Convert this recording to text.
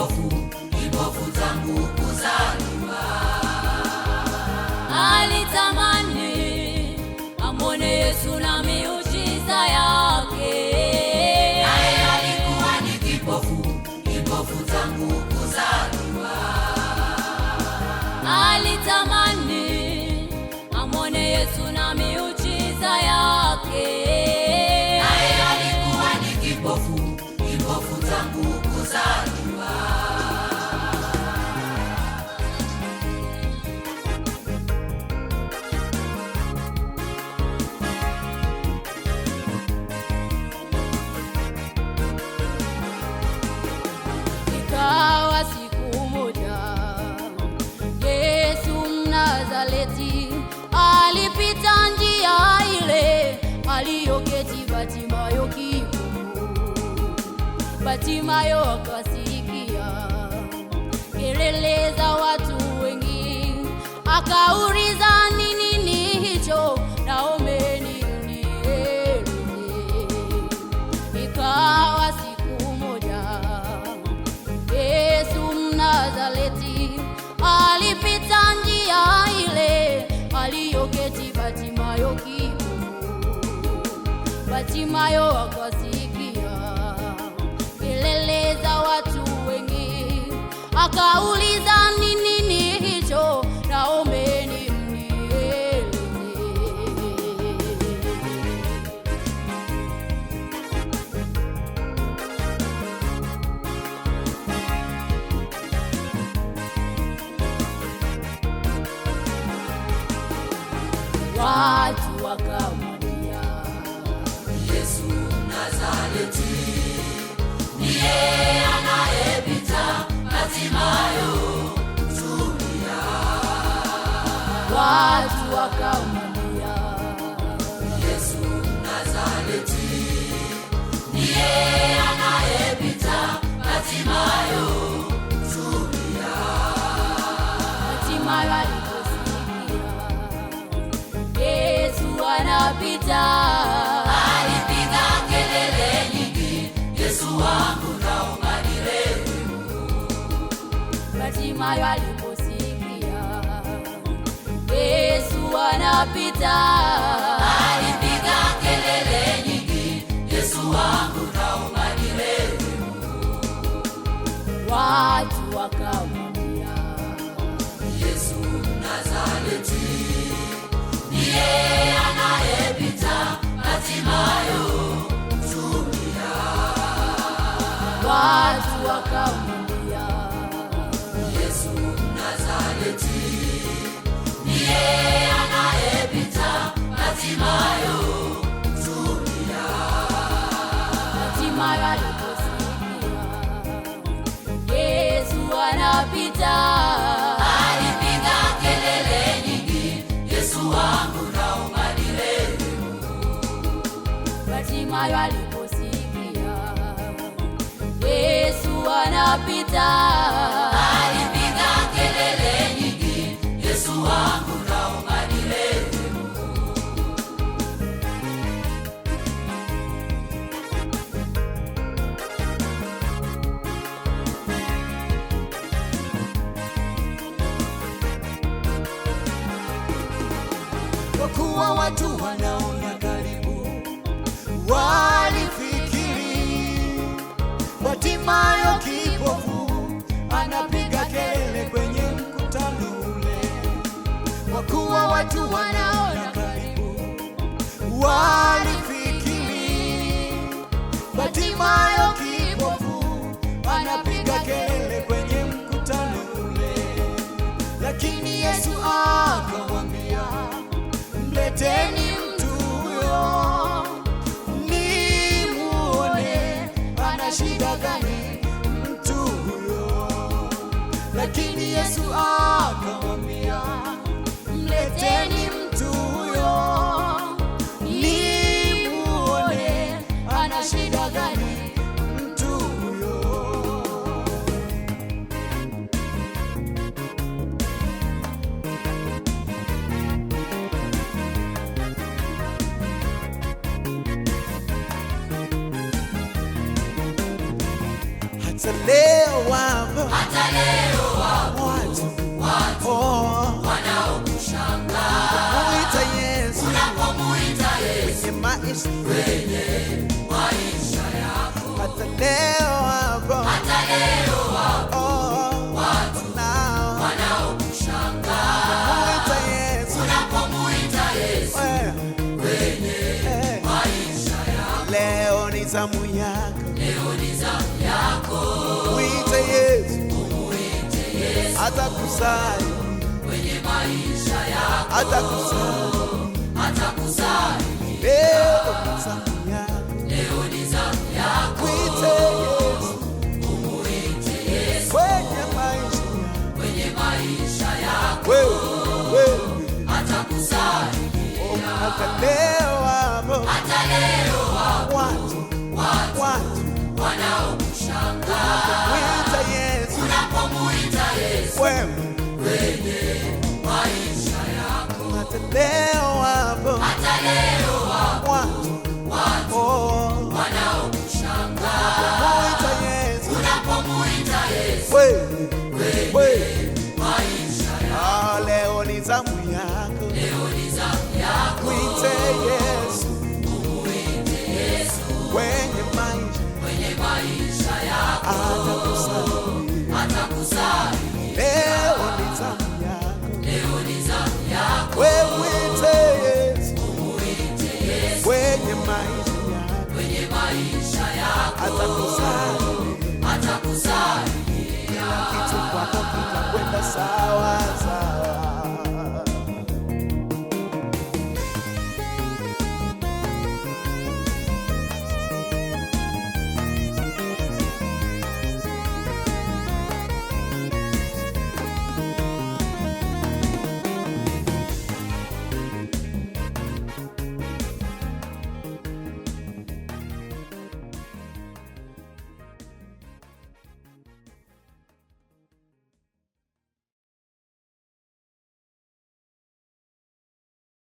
kipofu, kipofu tangu kuzaliwa. Alitamani amwone Yesu na miujiza yake. Naye alikuwa ni kipofu, kipofu tangu kuzaliwa. Alitamani amwone Yesu na miujiza yake. Naye alikuwa ni kipofu, kipofu tangu kuzaliwa. Ikawa siku moja Yesu Mnazareti alipita njia ile aliyoketi Batimayo kipofu. Batimayo akasikia kelele za watu wengi, akauliza ni nini hicho, naombeni mnieleze. Ikawa siku moja Yesu Mnazareti alipita njia ile aliyoketi Batimayo kipofu. Batimayo akasikia kelele za watu wengi, akauliza ni nini hicho, naombeni mnieleze. Watu wakamwambia, Yesu Mnazareti ndiye anayepita, Batimayo tulia. Watu wakamwambia, Yesu Mnazareti ndiye anayepita, Batimayo tulia. Batimayo aliposikia Yesu anapita, Alipiga kelele nyingi, Yesu wangu naomba nirehemu. Batimayo aliposikia Yesu anapita, Alipiga kelele nyingi, Yesu wangu naomba nirehemu. Watu wakamwambia, Yesu Mnazareti ndiye anayepita, Batimayo tulia. Watu wakamwambia, Yesu Mnazareti ndiye anayepita, Batimayo tulia. Batimayo aliposikia Yesu anapita, Alipiga kelele nyingi, Yesu wangu naomba nirehemu. Batimayo aliposikia Yesu anapita, Alipiga kelele nyingi, Yesu wangu naomba nirehemu. Kwa kuwa watu wanaona karibu, walifikiri Batimayo kipofu anapiga kelele kwenye mkutano ule. Kwa kuwa watu wanaona karibu, walifikiri Batimayo kipofu anapiga kelele kwenye mkutano ule. Lakini Yesu akawaambia, mleteni mtu huyo nimuone ana shida gani mtu huyo. Lakini Yesu akawaambia, mleteni mtu huyo nimuone ana shida gani mtu huyo. Hata leo wapo maisha, Kwenye maisha yako. Hata leo wapo, Hata leo wapo oh, watu nao wanaokushangaa muita Yesu, unapomuita Yesu eh, kwenye eh. maisha yako. Leo ni zamu yako, Leo ni zamu yako, muite Yesu, umuite Yesu atakusaidia, kwenye maisha yako, atakusaidia. atakusaidia. Leo ni zamu yako, Leo ni zamu yako, muite Yesu umuite Yesu kwenye maisha yako, kwenye maisha yako, wewe, wewe. atakusaidia. Oh, hata leo wapo Hata leo wapo watu, watu watu wanaokushangaa muita Yesu, unapomuita Yesu wewe kwenye maisha yako. hata leo wapo Hata leo wapo watu, watu oh, wanaokushangaa muita Yesu, unapomuita Yesu wewe, wewe.